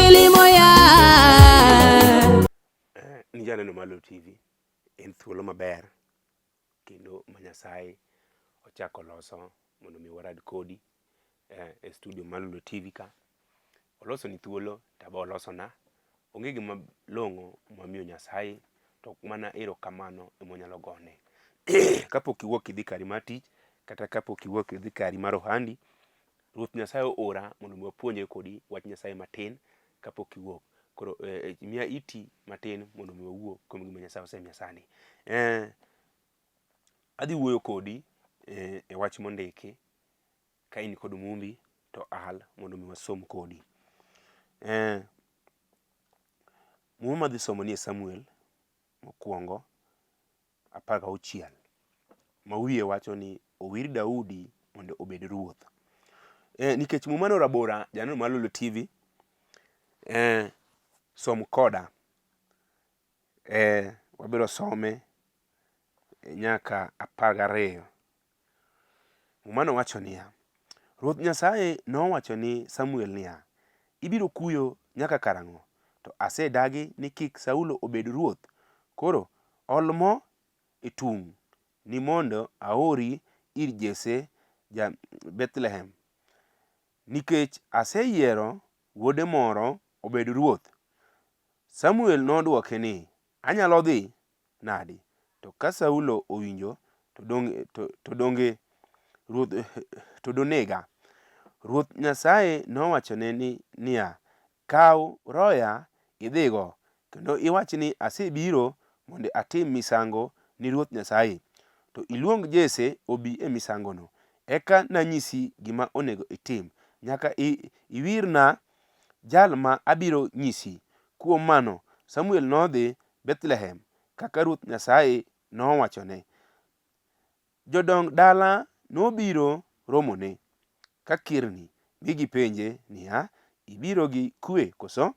Injili moya. Ni janeno Malo TV en thuolo maber kendo ma Nyasaye ochako loso mondo mi warad kodi e studio mar Luo TV ka. Olosoni thuolo to abe olosona. Onge gima long'o mwamiyo Nyasaye to mana erokamano ema wanyalo gone. Kapok iwuok idhi kari mar tich kata kapok iwuok idhi kari mar ohandi, Ruoth Nyasaye oora mondo mi wapuonjre kodi wach Nyasaye matin kapok iwuok. Koro miya iti matin mondo mi wawuo kuom gima Nyasaye osemiya sani. Adhi wuoyo kodi e wach mondiki ka in kod mumbi to al mondo mi wasom kodi. Muma madhi somo ni e Samuel mokwongo 16 ma wiye wacho ni owir Daudi mondo obed ruoth. Nikech muma no rabora janeno mar Lolo TV, som koda. Wabiro some nyaka 12. Muma no wacho niya, Ruoth Nyasaye nowacho ni Samuel niya, Ibiro kuyo nyaka karang'o? To asedagi ni kik Saulo obed ruoth. Koro ol mo e tung' ni mondo aori ir Jesse ja-Bethlehem, nikech aseyiero wuode moro obed ruoth. Samuel nodwoke ni, Anyalo dhi nadi? To ka Saulo owinjo, to donge, to, to donge ruoth, to donega. Ruoth Nyasaye nowachone ni, niya, Kaw roya idhigo, kendo iwach ni asebiro mondo atim misango ni Ruoth Nyasaye. To iluong Jesse obi e misangono, eka nanyisi gima onego itim. Nyaka iwirna jal ma abiro nyisi. Kuom mano, Samuel nodhi Bethlehem kaka Ruoth Nyasaye nowachone. Jodong dala nobiro romone ka kirni, mi gipenje niya, Ibiro gi kue koso?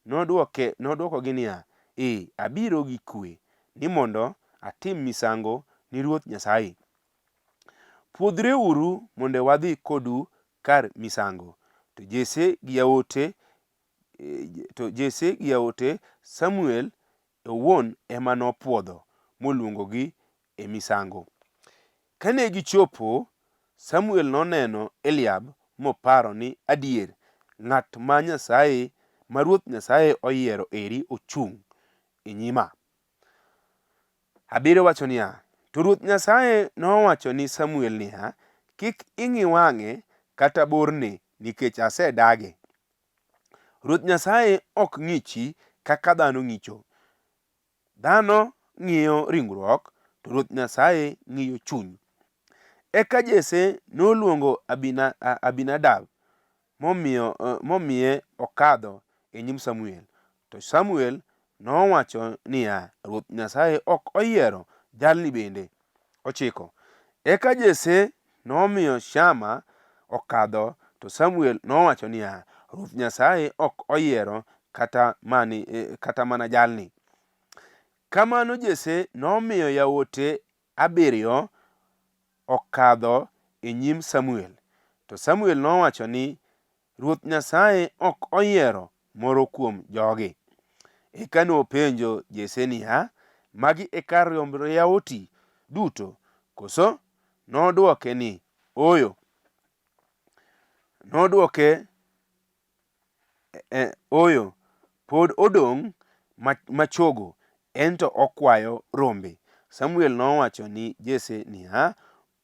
Nodwoke, nodwokogi niya, Ee, abiro gi kue, ni mondo atim misango ni Ruoth Nyasaye. Pwodhreuru mondo wadhi kodu kar misango. To Jesse gi yawuote to Jesse gi yawuote Samuel owuon ema nopwodho moluongogi e misango. Kane gichopo, Samuel noneno Eliab moparo ni adier ng'at ma Nyasaye ma Ruoth Nyasaye oyiero eri ochung' e nyima. Abiriyo wacho niya, To Ruoth Nyasaye nowacho ni Samuel niya, Kik ing'i wang'e kata borne, nikech asedage. Ruoth Nyasaye ok ng'ichi kaka dhano ng'icho. Dhano ng'iyo ringruok, to Ruoth Nyasaye ng'iyo chuny. Eka Jesse noluongo Abinadab momiyo, momiye okadho e nyim Samuel. To Samuel nowacho niya, Ruoth Nyasaye ok oyiero jalni bende. 9. Eka Jesse nomiyo Shama okadho, to Samuel nowacho niya, Ruoth Nyasaye ok oyiero kata, mani, kata mana jalni. Kamano Jesse nomiyo yawuote abiriyo okadho e nyim Samuel. To Samuel nowacho ni, Ruoth Nyasaye ok oyiero moro kuom jogi. Eka nopenjo Jesse niya, Magi e kar romb yawuoti duto, koso? Nodwoke ni, Ooyo. Nodwoke Ooyo, pod odong' machogo, en to okwayo rombe. Samuel nowacho ni Jesse niya,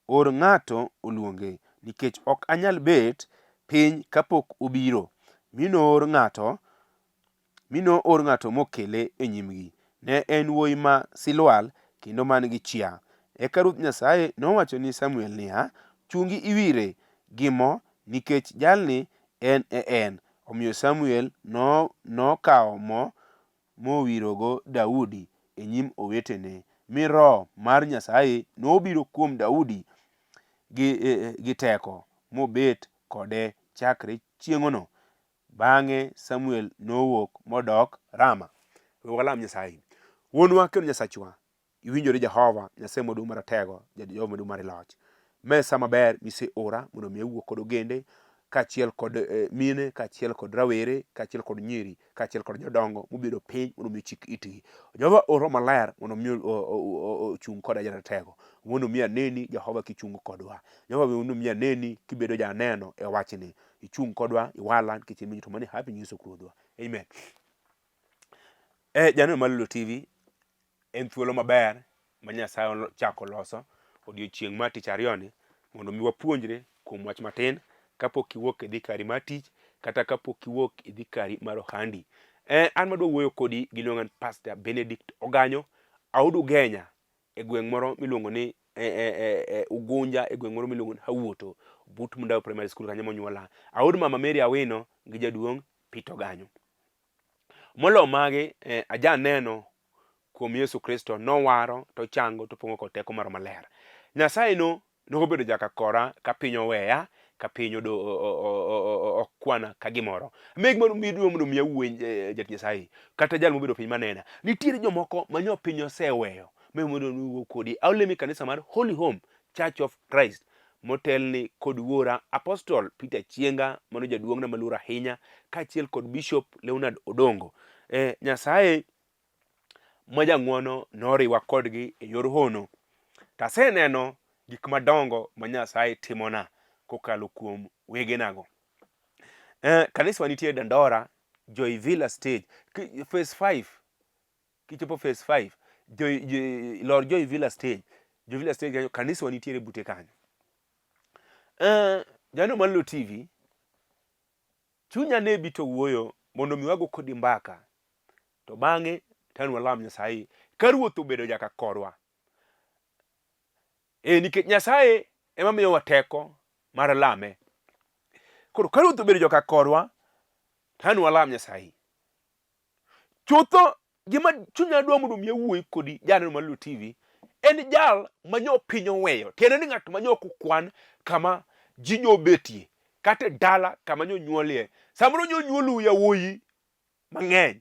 Or ng'ato oluonge, nikech ok anyal bet piny kapok obiro. Mi noor ng'ato mi noor ng'ato mokele e nyimgi. Ne en wuoyi ma silwal kendo man gi chia. Eka Ruoth Nyasaye nowacho ni Samuel niya, Chungi iwire gi mo, nikech jalni en e en. Omiyo Samuel nokawo mo mowirogo Daudi e nyim owetene, mi Roho mar Nyasaye nobiro kuom Daudi gi teko, mobet kode chakre chieng'ono. Bang'e Samuel nowuok modok Rama. We walam Nyasaye. Wuonwa kendo Nyasachwa, iwinjori Jehova, Nyasaye maduong' maratego, Jehova maduong' mar loch. Ma e sa maber miseora mondo mi awuo kod ogende. kaachiel kod eh, mine kaachiel kod rawere kaachiel kod nyiri kaachiel kod jodongo mobedo piny mondo mi ochik itgi. Jehova or Roho Maler mondo mi ochung' koda jaratego. Mondo mi aneni Jehova kichung' kodwa. Jehova mondo mi aneni kibedo janeno e wachni. Ichung' kodwa iwala nikech in to mani happy Yesu Ruodhwa. Amen. Eh, janeno mar Lulu TV en thuolo maber ma Nyasaye ochako loso odiochieng' mar tich ariyoni mondo mi wapuonjre kuom wach matin kapok iwuok idhi kari mar tich kata kapok iwuok idhi kari mar ohandi. Eh, an madwa wuoyo kodi giluonga ni Pastor Benedict Oganyo, Audu Genya e gweng' moro miluongo ni e, e, e, e, Ugunja e gweng' moro miluongo ni Hawuoto but Mundawe Primary School kanyo monyuola. Aud mama Mary Awino gi jaduong' Peter Oganyo. Moloyo magi, eh, ajaneno kuom Yesu Kristo nowaro to chango to pong'o kod teko mar maler. Nyasaye no nobedo jaka kora ka piny oweya ka piny odo okwana ka gimoro. Meg mondo mi duong' mondo mi awuoy eh, jatich Nyasaye kata jal mobedo piny manena. Nitiere jomoko ma nyo piny oseweyo me mondo wuo kodi. Awlemi kanisa mar Holy Home Church of Christ motelni kod wuora Apostle Peter Chienga mano jaduong'na maluor ahinya kaachiel kod Bishop Leonard Odongo. Eh, Nyasaye ma jang'wono noriwa kodgi e yor hono. To aseneno gik madongo ma Nyasaye timona kokalo kuom wegenago. Eh, kanisa nitie Dandora, Joy Villa Stage, phase 5 kichopo phase 5 Joy, Joy, lor Joy Villa Stage, Joy Villa Stage kanyo kanisa wa nitiere bute kanyo. Eh, jano mar Luo TV chunya ne bito wuoyo mondo mi wago kodi mbaka to bang'e to an walam Nyasaye ka ruoth obedo jaka korwa. E, nikech Nyasaye ema miyowa teko mar lame. Koro ka ruoth obedo joka korwa to an walam Nyasaye. Chutho gima chunya dwa mondo mi awuoyi kodi janeno mar Luo TV en jal ma nyo piny oweyo tiende ni ng'at ma nyo ok okwan kama ji nyo betie kata e dala kama nyo nyuolie samoro nyo nyuolu yawuoyi mang'eny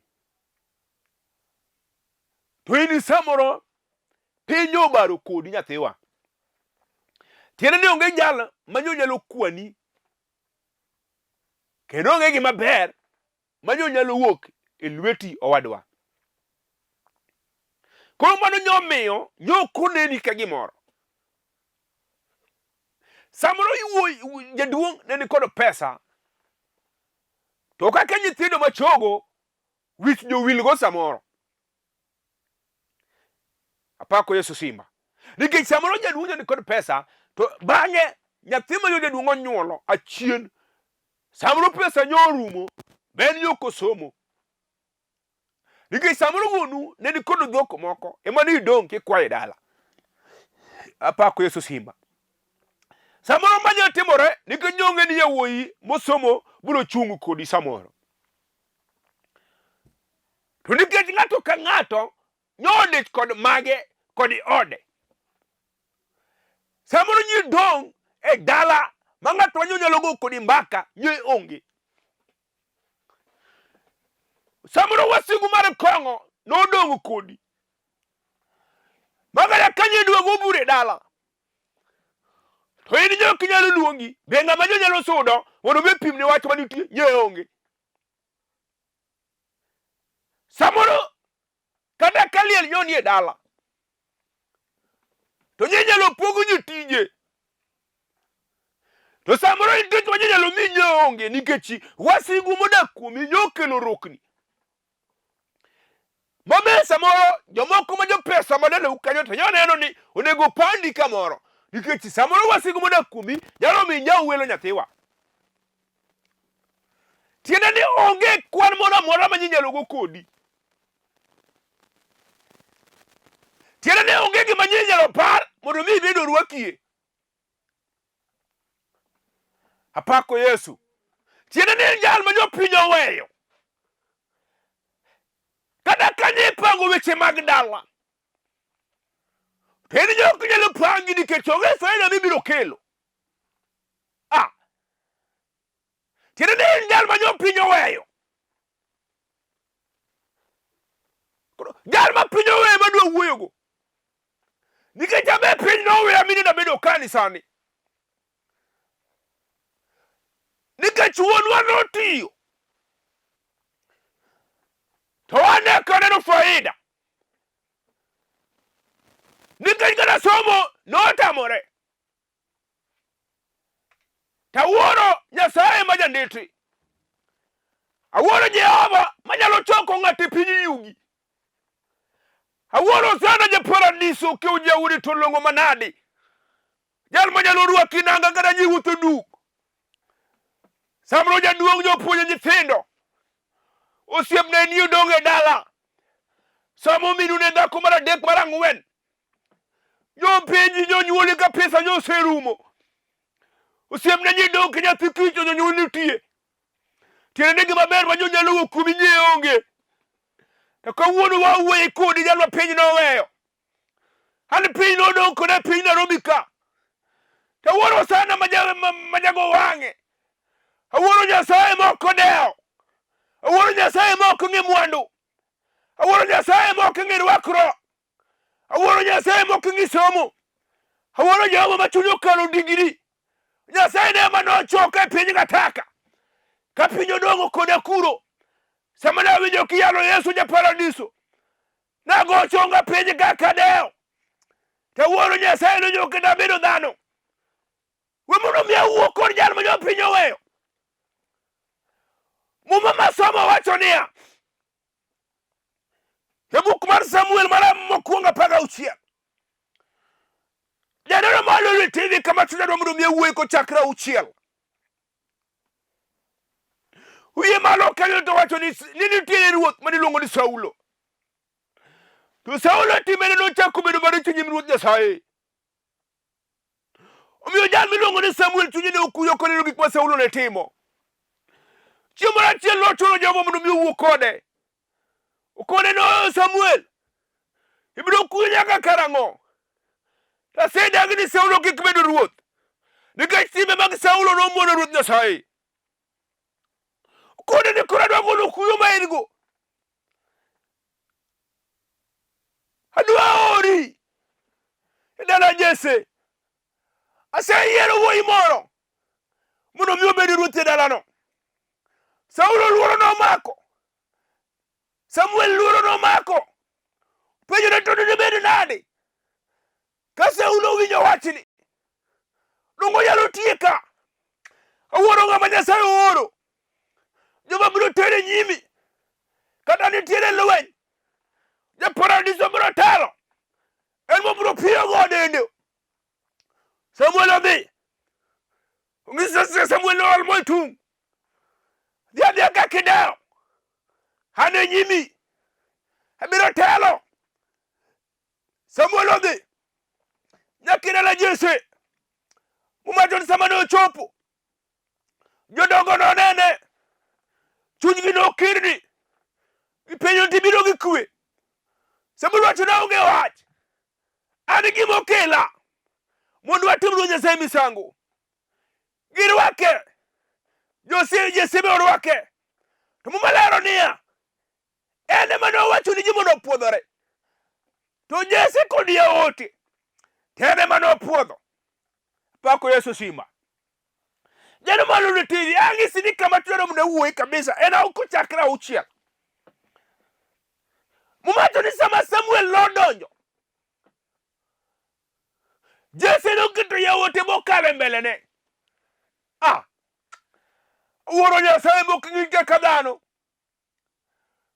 to in samoro piny obaro kodi nyathiwa tiende ni onge jal ma nyo nyalo kwani kendo onge gima ber ma nyalo wuok e lweti owadwa. Koro mano nyomiyo nyok oneni ka gimoro. Samoro jaduong' ne ni kod pesa to kaka nyithindo machogo wich jowilgo samoro. Apako Yesu Simba. Nikech samoro jaduong' ni kod pesa to bang'e nyathi ma jaduong' onyuolo achien samoro pesa nyo orumo be en yo kosomo. Nikech samoro wuonu ne ni kod dhok moko ema ne idong' kikwayo e dala. Apako Yesu Simba. Samoro ma nyalo timore nikech nyonge ni yawuoyi mosomo biro chung' kodi samoro. To nikech ng'ato ka ng'ato nyodich kod mage kod ode. Samoro ji dong' e dala ma ng'ato wanyo nyalo go kodi mbaka nye onge. Samoro wasigu mar kong'o nodong' kodi. Ma kata ka nyidwa bura e dala to in jo ok nyalo luongi be ng'ama jo nyalo sudo mondo obi opimni wach manitie nye onge. Samoro kata ka liel nyo nie dala to nye nyalo pogo ji tije to samoro in tich ma nyalo mi nye onge nikech wasigu modak kuomi nyo okelo rokni mabe samoro jomoko ma jopesa madalau kanyo to nyo neno ni onego pandi kamoro nikech samoro wasigu modak kuomi nyalo mi nyaw welo nyathiwa Tiende ni onge kwan moro amora ma ji nyalo go kodi. Tiende ni onge gima ji nyalo par mondo mi ibed orwakie. Apako Yesu. Tiende ni en jal ma jopiny oweyo. Kata ka ipango weche mag dala, to en jok nyalo pangi nikech onge faida mibiro kelo. Ah. Tiende ni en jal ma jopiny oweyo. Koro jal ma piny oweyo ma dwa wuoyogo. Nikech abe piny noweya mi nende abedo kani sani. Nikech wuonwa notiyo to wan eka waneno faida. Nikech kata somo notamore. Tawuoro Nyasaye ma janditi. Awuoro Jehova manyalo choko ng'ato e piny yugi. Awuoro sana ja paradiso ke ujauri to long'o manadi. Jal manyalo rwaki nanga kata ji wuotho duk. Samoro jaduong' jopuonjo nyithindo. Osiepne ni odong' e dala. Samo minu ne dhako mar adek mar ang'wen. Jopenji jonyuoli ka pesa nyoserumo. Osiepne ji dong' ka nyathi kich to jonyuol nitie. Tiende ni gima ber ma jonyalo wuok kuomi ji onge. To kawuono wawuoye kodi jal ma piny noweyo. An piny nodong' koda e piny Nairobi ka. To awuoro sana majago wang'e. Awuoro Nyasaye ma ok odewo. Awuoro Nyasaye ma ok ong'e mwandu. Awuoro Nyasaye ma ok ong'e rwakruok. Awuoro Nyasaye ma ok ng'i somo. Awuoro Jehova ma chunye okalo digri. Nyasaye ne ema nochoka e piny gataka. Ka piny odong'o koda kuro. Sama nawinjo kiyalo Yesu ja paradiso. Nago chonga piny ka kadewo. To awuoro Nyasaye nonyoka nabedo dhano. We mondo mi awuo kod jal ma jopiny oweyo. Muma masomo wacho niya, E buk mar Samuel mar mokwongo 16. Janeno mar Lolwe TV kama chunya dwa mondo mi awuoyi kochakre auchiel. Wiye malo kanyo to wacho ni ni nitiere ruoth mane iluongo ni Saulo. To Saulo timbene nochako bedo maricho nyim Ruoth Nyasaye. Omiyo jal miluongo ni Samuel chunye ne okuyo koneno gik ma Saulo ne timo. Chieng' moro achiel nochuno Jehova mondo mi owuo kode. Okone no Samuel, ibiro kuyo nyaka karang'o? To asedagi ni Saulo kik bed ruoth, nikech timbe mag Saulo nomono Ruoth Nyasaye. Okone ni koro adwa golo kuyo ma in go. Adwa ori e dala Jesse. Aseyiero wuoyi moro mondo mi obed ruoth e dalano. Saulo luoro nomako. Samuel luoro nomako. Penjo ne to dibed nade? Ka Saulo owinjo wachni, donge onyalo tieka? Awuoro ng'ama Nyasaye ooro. Joma biro tere nyimi. Kata nitiere lweny. Japaradiso biro telo. En mobiro piyo go dende. Samuel odhi. Ong'iso Samuel nool moitung'. Dhi adhiya ka kidewo. An e nyimi. Abiro telo. Samuel odhi nyaka e dala Jesse. Muma ni sama ne ochopo, jodongo nonene, chunygi nokirni, gipenjo ni tibiro gi kwe. Samuel wacho ni aonge wach, an gima okela mondo watim Ruoth Nyasaye misango. Girwake, Jesse be orwake. To Muma lero niya, En ema nowacho ni ji mondo opwodhore. To Jesse kod yawuote to en ema nopwodho. Pako Yesu simba. Jano malo ne TV, ang'isi ni kama twero mondo awuoyi kabisa, en kochakre auchiel. Muma wacho ni sama Samuel nodonjo, Jesse noketo yawuote mokalo e mbelene. Ah, Wuoro Nyasaye mok ng'i kaka dhano.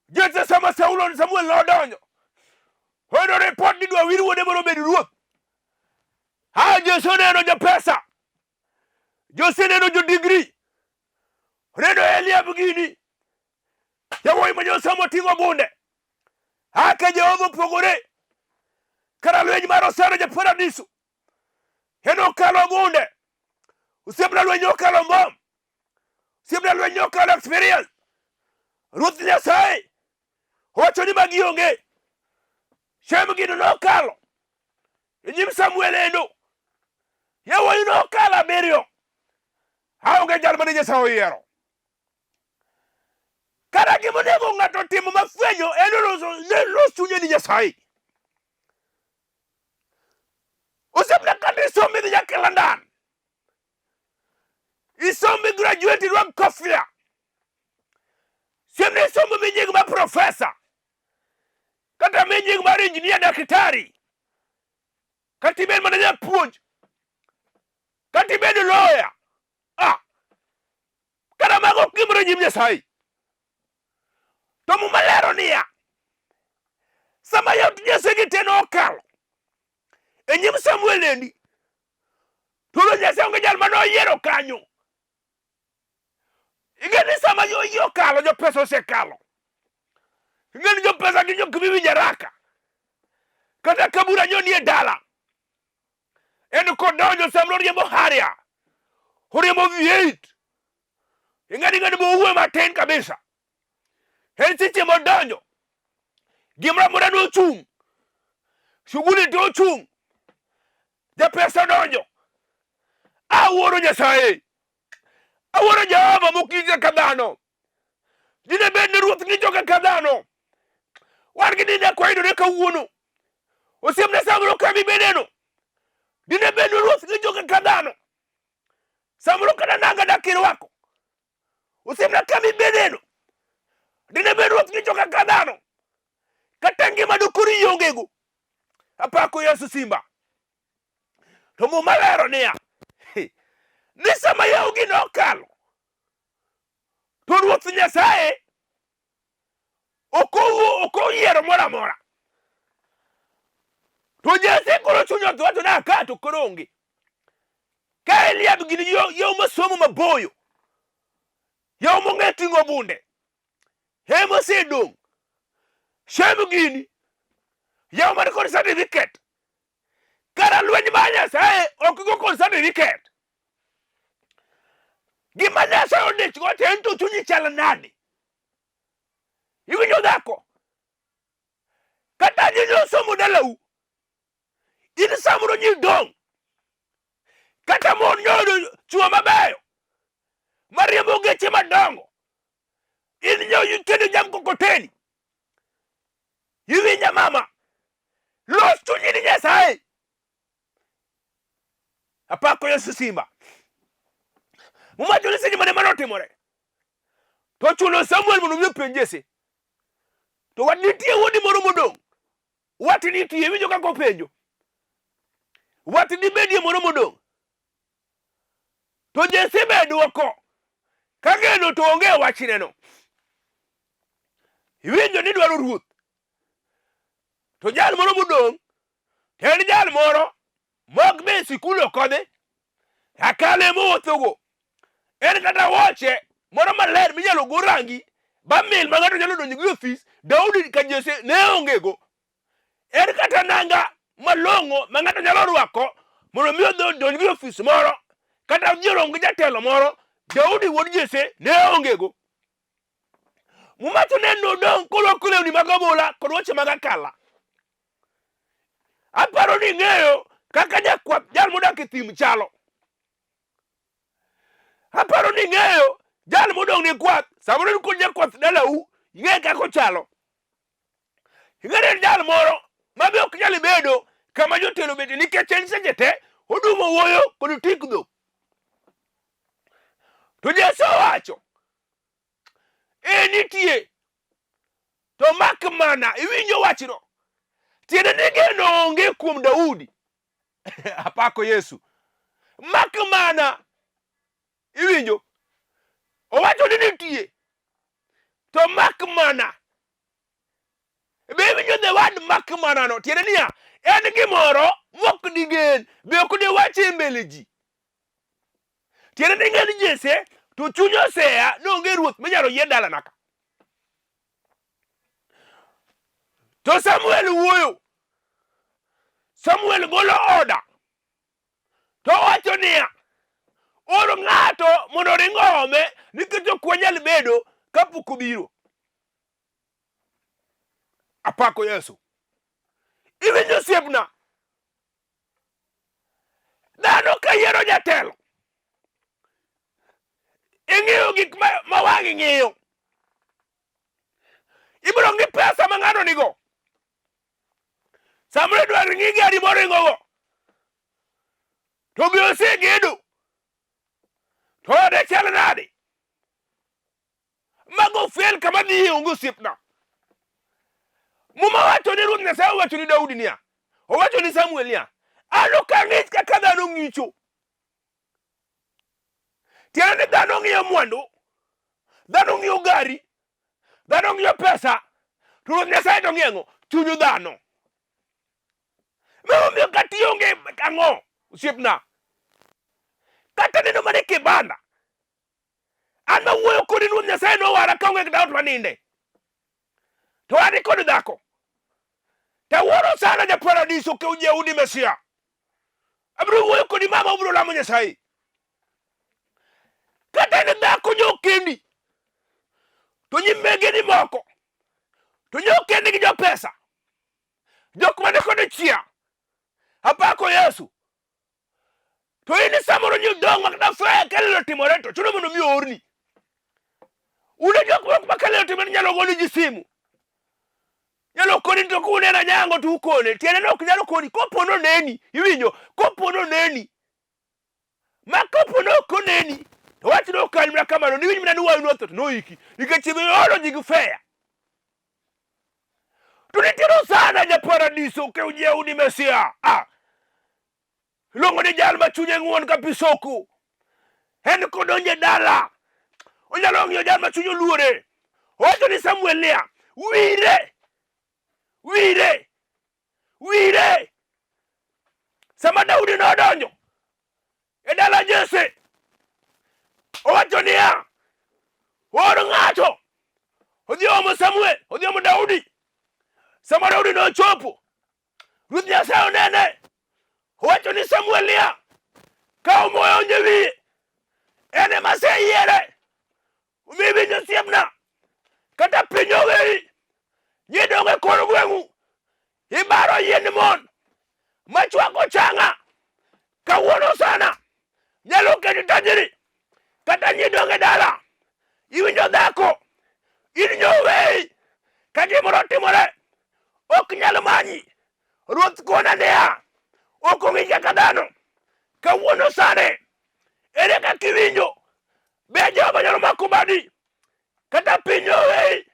Jesse sama Saulo Samuel nodonjo, oyudo ripot ni dwa wir wuode mondo obed ruoth. Ha Jesse oneno jopesa, Jose neno jo digri, oneno Eliab gini, yawuoyi ma Jose moting'o bunde. Hake Jehova opogore, kara lweny mar Osano ja Paradiso, en okalo bunde, osiepna lweny okalo mbom, Osiepna lweny okalo experience. Ruoth Nyasaye owacho ni magi onge. Shem gino nokalo e nyim Samuel endo. Yawuoyi nokalo abiriyo. Aonge jal mane Nyasaye oyiero. Kata gima onego ng'ato timo mafwenyo en ne los chunye ni Nyasaye. Osiepna kata isomo idhi nyaka London. Isomo isom mi graduate irwak kofia. Siem ni isomo mi nying mar profesa. Kata mi nying mar engineer daktari. Kata ibed mana japuonj. Kata ibed lawyer. Ah. Kata mago ok gimoro e nyim Nyasaye. To Muma lero niya, sama yot Nyasaye gi te nokalo e nyim Samuel endi, to Ruoth Nyasaye onge jal mane oyiero kanyo. Ing'e ni sama oyie okalo, jopesa osekalo. Ing'e ni jopesa gin jok miwinjo haraka. Kata ka bura nyo nie dala, en kodonjo samoro oriembo Harrier, oriembo V8. Ing'e ni ng'ani bowuoyo matin kabisa. En seche modonjo, gimoro amora nochung', shughuli to ochung', japesa odonjo. Awuoro Nyasaye, awuoro Jehova mokik kaka dhano. Dine bed ni ruoth ng'icho kaka dhano, wan gi dine kwayudore kawuono. Osiepna samoro kama ibedeno, dine bed ni ruoth ng'icho kaka dhano, samoro kata nanga dak irwako. Osiepna kama ibedeno, dine bed ruoth ng'icho kaka dhano, kata ngima dikoro iongego. Apako Yesu Simba. To Muma lero niya, ni sama yawogi nokalo, to Ruoth Nyasaye ok oyiero moro amora. To Jesse koro chuny otho wacho ni aka to koro onge. Ka Eliab gin yawo masomo maboyo, yawo mong'e ting'o bunde, ema osedong'. Shem gini, yawo man kod certificate. Kara lweny mar Nyasaye ok go kod certificate. Gima Nyasaye odich go to en to chunyi chal nade? Iwinjo dhako? Kata nyinyo somo dalau, in samoro nyi dong'. Kata mon nyodo chwo mabeyo, mariembo geche madongo. In nyo itedo jam mkokoteni. Iwinja mama? Los chunyi ni Nyasaye. Apako Yesu Simba. Muma wacho ni seche mane mano otimore, to chuno Samuel mondo obi openj Jesse. To wat nitie wuodi moro modong'. Wat nitie, iwinjo kaka openjo. Wat dibedie moro modong'. To Jesse be dwoko ka geno to onge e wachneno. Iwinjo ni dwaro ruoth. To jal moro modong' to en jal moro mok be sikul ok odhi, akale mowuothogo. En kata wuoche moro maler minyalo go rangi ba mil ma ng'ato nyalo donjo go e ofis, Daudi ka Jesse ne onge go. En kata nanga malong'o ma ng'ato nyalo rwako mondo mi odonj go e ofis moro kata odhi orom gi jatelo moro, Daudi wuod Jesse ne onge go. Muma to ne nodong' korwako lewni mag abola kod wuoche mag akala. Aparo ni ing'eyo kaka jakwath jal modak e thim chalo. Aparo ni ing'eyo jal modong' ne kwath, samoro in kod jakwath dalau, ing'eyo kaka ochalo. Ing'eyo ni en jal moro ma be ok nyal bedo kama jotelo obetie nikech en seche te odumo wuoyo kod tik dhok. To Yesu owacho, ee nitie, to mak mana iwinjo wachno. Tiende ni geno onge kuom Daudi. Apako Yesu. Mak mana iwinjo owacho ni nitie, to mak mana be iwinjo the word mak mana no tiende niya en gimoro mok digen be ok diwache e mbele ji. Tiende ni ng'en Jesse to chuny osea ni onge ruoth minyalo yier dalana ka. To Samuel wuoyo. Samuel golo oda. To owacho niya, or ng'ato mondo oring oome nikech ok wanyal bedo kapok obiro. Apako Yesu. Iwinjo osiepna? Dhano ka yiero jatelo, ing'iyo gik ma, ma wang'i ng'iyo. Ibiro ng'i pesa ma ng'ato nigo. Samoro idwaro ng'i gari moringogo. To be osegedo. To ode chal nade? Mago fail kama dhiye onge osiepna. Muma wacho ni Ruoth Nyasaye owacho ni Daudi niya, owacho ni Samuel niya, an ok ang'ich kaka dhano ng'icho. Tiende ni dhano ng'iyo mwandu, dhano ng'iyo gari, dhano ng'iyo pesa, to Ruoth Nyasaye to ng'iyo ang'o? Chuny dhano. Momiyo kata ionge ang'o osiepna, kata neno mana e kibanda, an mawuoyo kodi Ruoth Nyasaye nowara kaonge kata ot maninde, to an kod dhako. Tawuoro sana ja paradiso ke ujeudi Mesia. Abiro wuoyo kodi mama, ubiro lamo Nyasaye. Kata en dhako nyokendi, to nyimegeni moko, to nyokendi gi jopesa, jok mane kod chia. Apako Yesu. To in samoro nyodong' mak da kelelo otimore to chuno mondo mi oorni. Un e jok moko ma kelelo otimore nyalo goni ji simu. Nyalo koni to kuneno Anyango to ukone. Tiende ni ok nyalo koni kopo noneni, iwinjo? Kopo noneni. Ma kopo ne ok oneni, to wach ne okal mana kamano, niwinj mana ni wayu notho to noiki. Nikech iolo ji gi feya. To nitiere sana ja paradiso ke ujeuni Mesia. Ah. Iluongo ni jal ma chunye ng'won ka pi soko. En kodonjo e dala, onyalo ng'iyo jal ma chunye oluore. Owacho ni Samuel niya, wire, wire, wire. Sama Daudi nodonjo e dala Jesse, owacho niya, or ng'ato odhi omo Samuel, odhi omo Daudi. Sama Daudi nochopo, Ruoth Nyasaye onene, owacho ni Samuel niya, kaw moyo onje wiye, en ema aseyiere, omiyo iwinj osiepna, kata piny oweyi, nyidong' e kor gweng'u, ibaro yiend mon machwako changa, kawuono sana nyalo keti tajiri, kata nyidong' e dala, iwinjo dhako, in nyoweyi, ka gimoro otimore, ok nyal manyi. Ruoth kona niya, ok ong'i kaka dhano. Kawuono sani, ere kaka iwinjo? Be Jehova nyalo mako badi? Kata piny oweyi,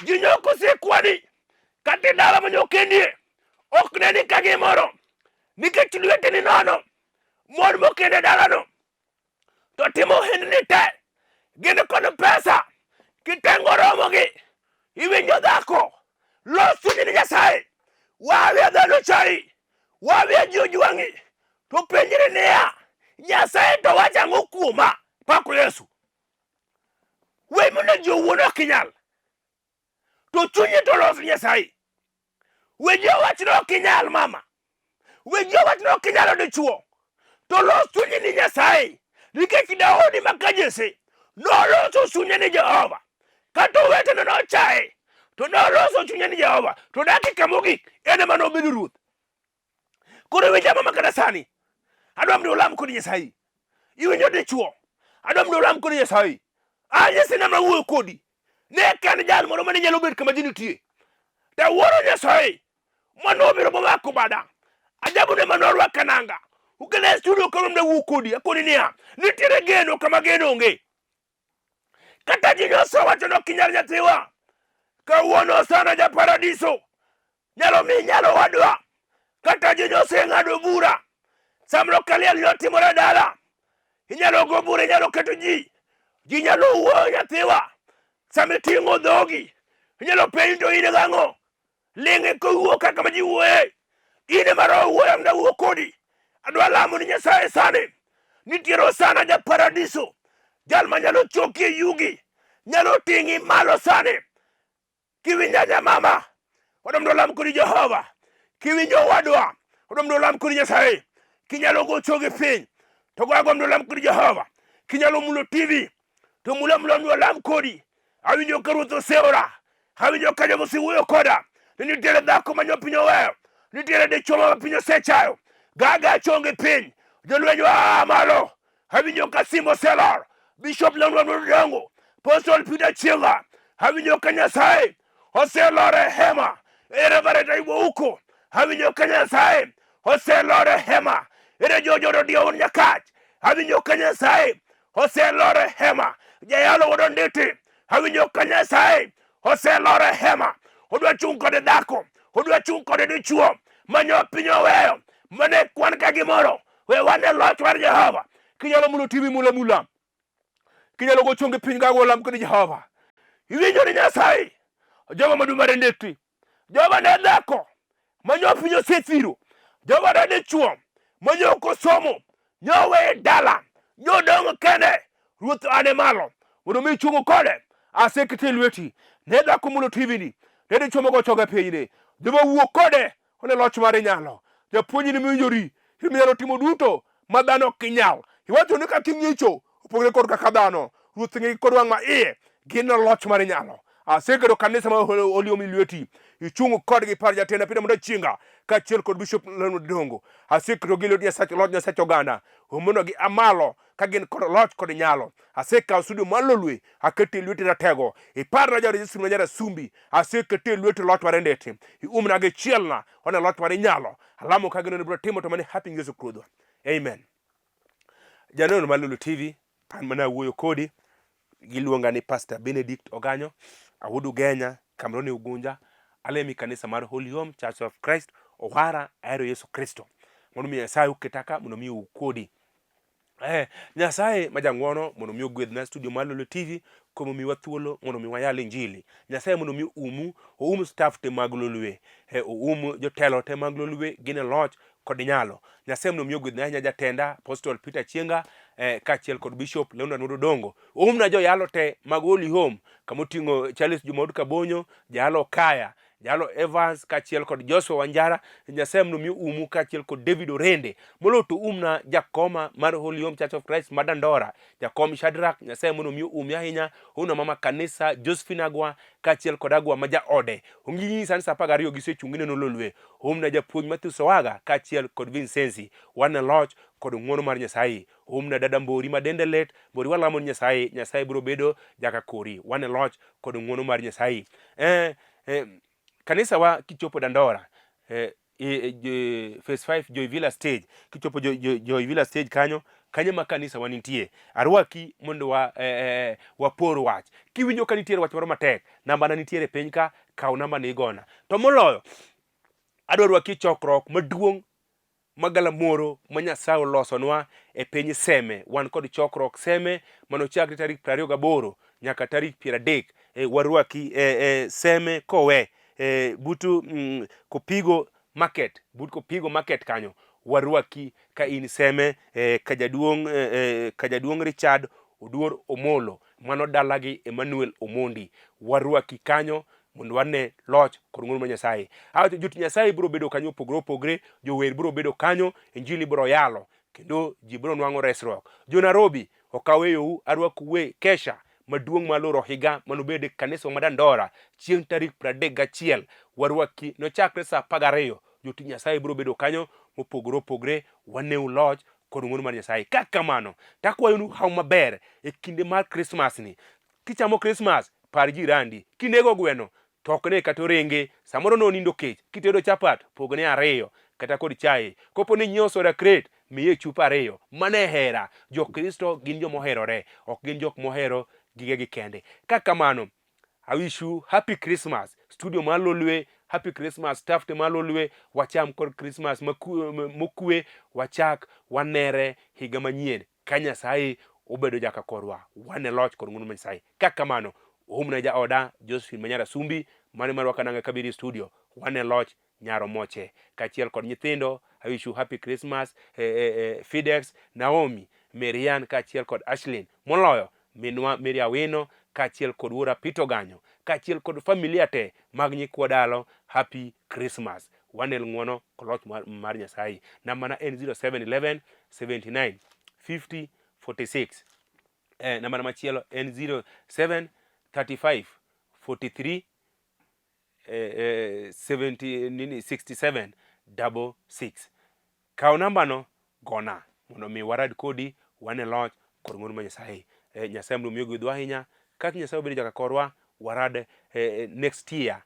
ji nyok osekwani, kata e dala ma nyokendie, ok neni ka gimoro, nikech lweteni nono. Mon mokendo e dalano to timo ohendni te, gin kod pesa, kitengo romogi. Iwinjo dhako, los chunyi ni Nyasaye. Wawe dhano chayi, wawe ji ojwang'i, to penjri niya, Nyasaye to wacho ang'o kuoma? Pako Yesu. We mondo ji owuond ok inyal, to chunyi to los Nyasaye. We ji owach ni ok inyal mama, we ji owach ni ok inyalo dichuo, to los chunyi ni Nyasaye. Nikech Daudi ma ka Jesse noloso chunye ni Jehova, kata owetene nochaye, to noloso chunye ni Jehova, to dakika mogik en ema nobedo ruoth. Koro iwinja mama kata sani, adwa mondo ulam kod Nyasaye. Iwinjo dichuo, adwa mondo ulam kod Nyasaye. A Nyasaye nama wuoyo kodi. Ne ka en jal moro mane nyalo bet kama ji nitie. To awuoro Nyasaye mane obiro momako bada. Ajabu ne mane orwaka nanga. Ukele e studio kama mne wuo kodi. Akoni niya, nitiere geno kama geno onge. Kata ji nyoso wacho ni ok inyal nyathiwa. Kawuono sana ja paradiso nyalo mi nyalo wadwa. Kata ji nyoseng'ado bura. Samoro kaliel nyotimore dala. Inyalo go bura, inyalo keto ji. Ji nyalo wuoyo nyathiwa. Sama iting'o dhogi, inyalo penj to in gang'o? Ling' eka owuo kaka ma ji wuoye. In ema roho wuoyo mondo awuo kodi. Adwa lamo ni Nyasaye sani. Nitiere Hosana ja paradiso. Jal manyalo choki e yugi. Nyalo ting'i malo sani. Kiwinja nyamama, wadwa mondo olam kodi Jehova. Kiwinjo owadwa, wadwa mondo olam kodi Nyasaye. Kinyalo go chogi piny, to go ago mondo olam kodi Jehova. Kinyalo mulo TV, to mula mula mondo olam kodi. Awinjo ka Ruoth oseora, awinjo ka jogo osewuoyo koda. Ni nitiere dhako ma piny oweyo, nitiere dichwo ma piny osechayo. Gaga chongi piny, jolweny waa malo. Awinjo ka simo oselor, Bishop Leonard Odongo, Apostle Peter Chinga. Awinjo ka Nyasaye oselor e hema. E Reverend Aibo Uko. Awinjo ka Nyasaye oselor e hema. Ere Jojo Rodion Nyakach. Awinjo ka Nyasaye oselor e hema. Jayalo wuod Onditi, awinjo ka Nyasaye oselor e hema. Odwa chung' kod dhako, odwa chung' kod dichuo manyo piny oweyo mane kwan ka gimoro. We wane loch mar Jehova. Kinyalo mulo TV mula mula. Kinyalo go chongi piny gago lam kod Jehova. Iwinjo ni Nyasaye jogo maduong' mar Onditi Jehova ne dhako ma nyo piny osethiro. Jehova ne dichuo ma nyo ok osomo, nyo oweye dala, nyo odong' kende. Ruoth ane malo mondo mi ichung' kode. Asekete e lweti. Ne dhako mulo tivini, ne dichuo mogo choge pinyni. Jehova wuo kode, one loch mare nyalo. Japuonjni miwinjori, in minyalo timo duto ma dhano ok nyal. Iwacho ni kaka ing'icho opogore kod kaka dhano. Ruoth ng'i kod wang' ma iye, gin loch mar nyalo. Aseketo kanisa ma oliomi lweti, ichung' kodgi par jatenda Peter Mondo Chinga kaachiel kod Bishop Leonard Dongo. Aseketo gi lwet Nyasach loch Nyasach oganda, omonogi amalo ka gin kod loch kod nyalo. Asekawo studio mar Lolwe akete e lweti ratego. Iparna jaod Yesu ma Nyarasumbi, asekete e lweti loch mar ndete. Iumna gi chielna, one loch mar nyalo. Alamo ka gino ni biro timo to mane happy Yesu Ruodhwa. Amen. Janeno mar Lulu TV, an mana wuoyo kodi, giluonga ni Pastor Benedict Oganyo, awuod Ugenya, Kamroni Ugunja, alemi kanisa mar Holy Home Church of Christ, Owara, ahero Yesu Kristo. Mondo mi Nyasaye oketa ka mondo mi ukodi. Eh, Nyasaye ma jang'wono mondo mi ogwedhna studio mar Lolo TV kuom omiwa thuolo mondo mi wayal injili. Nyasaye mondo mi oumu, oum staff te mag Lolwe, eh, oum jotelo te mag Lolwe gin e loch kod nyalo. Nyasaye mondo mi ogwedhna ahinya jatenda Apostle Peter Chienga eh, kaachiel kod Bishop Leonard Wuod Odongo. Oumna joyalo te mag Holy Home kamoting'o Charles Juma Wuod Kabonyo, jayalo Kaya, Jalo Evans kaachiel kod Joshua Wanjara, Nyasaye mondo mi umu kaachiel kod David Orende. Moloyo to umna jakoma mar Holy Home Church of Christ ma Dandora, jakom Shadrack, Nyasaye mondo mi umi ahinya. Umna mama kanisa Josephine Agwa kaachiel kod Agwa ma jaode. Onginyi sani saa 12 gisechung' gineno Lolwe. Umna japuonj Matthew Sowaga kaachiel kod Vincenzi. Wan e loch kod ng'wono mar Nyasaye. Umna dada Mbori ma dende lit, Mbori walamo ni Nyasaye, Nyasaye biro bedo jaka kori. Wan e loch kod ng'wono mar Nyasaye. Eh, eh, kanisa wa kichopo Dandora eh, e, e, phase 5 Joy Villa stage kichopo Joy, Joy, Joy Villa stage kanyo kanyo ma kanisa wa nitie arwaki mondo wa, eh, eh, wapor wach kiwinjo ka nitiere wach moro matek namba na nitiere piny ka kaw namba ni igona to moloyo adwa rwaki e chokruok maduong' ma galamoro ma Nyasaye olosonwa e piny Seme. Wan kod chokruok Seme manochakre tarik 28 nyaka tarik 30. E, warwaki e, e, Seme kowe e, butu Kopigo Market, but Kopigo Market kanyo warwaki ka in Seme e, kajaduong' e, e, kajaduong' Richard Oduor Omolo mano dalagi Emmanuel Omondi warwaki kanyo mondo wane loch kod ng'wono mar Nyasaye. Awacho jotich Nyasaye biro bedo kanyo opogore opogre, jower biro bedo kanyo, injili biro yalo kendo ji biro nwang'o resruok. Jo Nairobi ok aweyou, arwakou e kesha maduong' mar loro higa manobed e kanisa ma Dandora chieng' tarik 31 warwaki nochakre saa 12 jotich Nyasaye biro bedo kanyo mopogore opogre waneu loch kod ng'wono mar Nyasaye. Ka kamano, takwayonu haw maber e kinde mar Krismas ni. Kichamo Krismas, par jirandi. Kinego gweno, tokne kata orenge. Samoro nonindo kech. Kitedo chapat, pogne ariyo kata kod chae. Kopo ni inyiewo soda crate, miye chupa ariyo. Mano e hera. Jokristo gin joma oherore, ok gin jok mohero gigegi kende. Ka kamano, I wish you happy Christmas. Studio mar Lolwe, happy Christmas. Staff te mar Lolwe, wacham kod Christmas mokwe, wachak wanere higa manyien. Ka Nyasaye obedo jaka korwa, wan e loch kod ng'wono mar Nyasaye. Ka kamano, oumna jaoda Josephine Manyara Sumbi, mane marwa kananga kabiri studio, wan e loch nyaro moche kaachiel kod nyithindo. I wish you happy Christmas. Eh, eh, eh, Fidex, Naomi, Marian kaachiel kod Ashlyn. Moloyo minwa Mary Awino kaachiel kod wuora Peter Oganyo kaachiel kod familia te mag nyikwa dalo. Happy Christmas. Wanel ng'wono kod loch mar, mar Nyasaye. Namba na en 0711 79 50 46. Eh, namba na machielo en 07 35 43 eh, eh, 70 nini 67 66. Kaw nambano gona mondo mi warad kodi wane loch kod ng'wono mar Nyasaye. Eh, Nyasaye mondo omi ogwedhwa ahinya. Kaka Nyasaye obedo jaka korwa, warad eh, eh, next year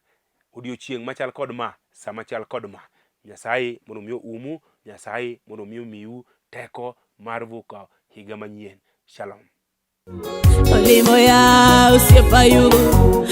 odiochieng' machal kod ma, sa machal kod ma. Nyasaye mondo omi oumu, Nyasaye mondo omi omiu teko mar vuko higa manyien. Shalom. Olimo ya osiepa yugo.